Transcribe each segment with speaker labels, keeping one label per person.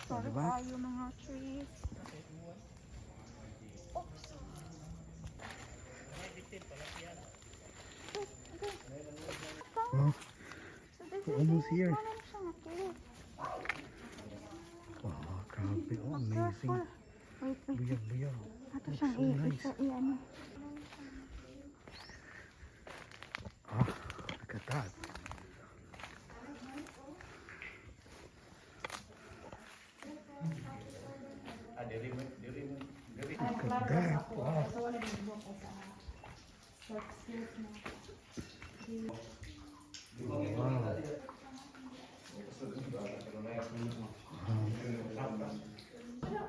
Speaker 1: Sorry
Speaker 2: Diba?
Speaker 1: Kaayo mga trees. Oops. Okay.
Speaker 2: Oh,
Speaker 1: So this
Speaker 2: we're
Speaker 1: is
Speaker 2: almost here.
Speaker 1: Ano na siya nga cave?
Speaker 2: Oh, grabe. Oh, amazing.
Speaker 1: Careful. Wait, wait.
Speaker 2: Buyag, buyag.
Speaker 1: Ato
Speaker 2: Looks
Speaker 1: siyang
Speaker 2: so nice.
Speaker 1: isa i ano.
Speaker 2: Ah, look at that. Look at that. Wow. Wow.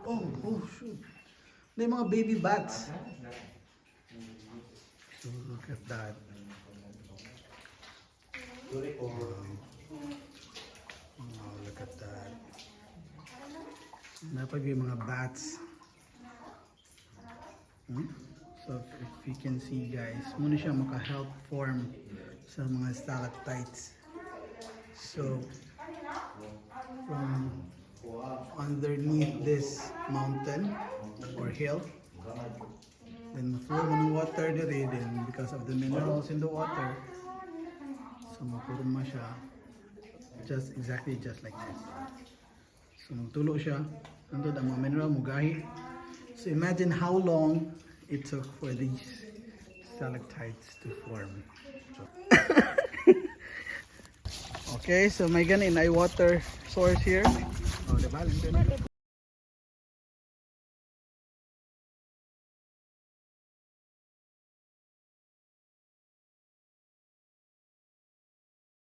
Speaker 2: Oh, shoot. May mga baby bats. So look at that. Wow. Oh, look at that. Naa pa'y mga bats. So if you can see, guys, mao na siya maka-help form sa mga stalactites. So from underneath this mountain or hill, then flow mo ng water diri, then because of the minerals in the water, so mapurma siya just exactly just like this. So magtulo siya, hantod ang mga mineral mugahi. So imagine how long it took for these stalactites to form. Okay, so may gani na water source here. Oh, diba? Limpyo na.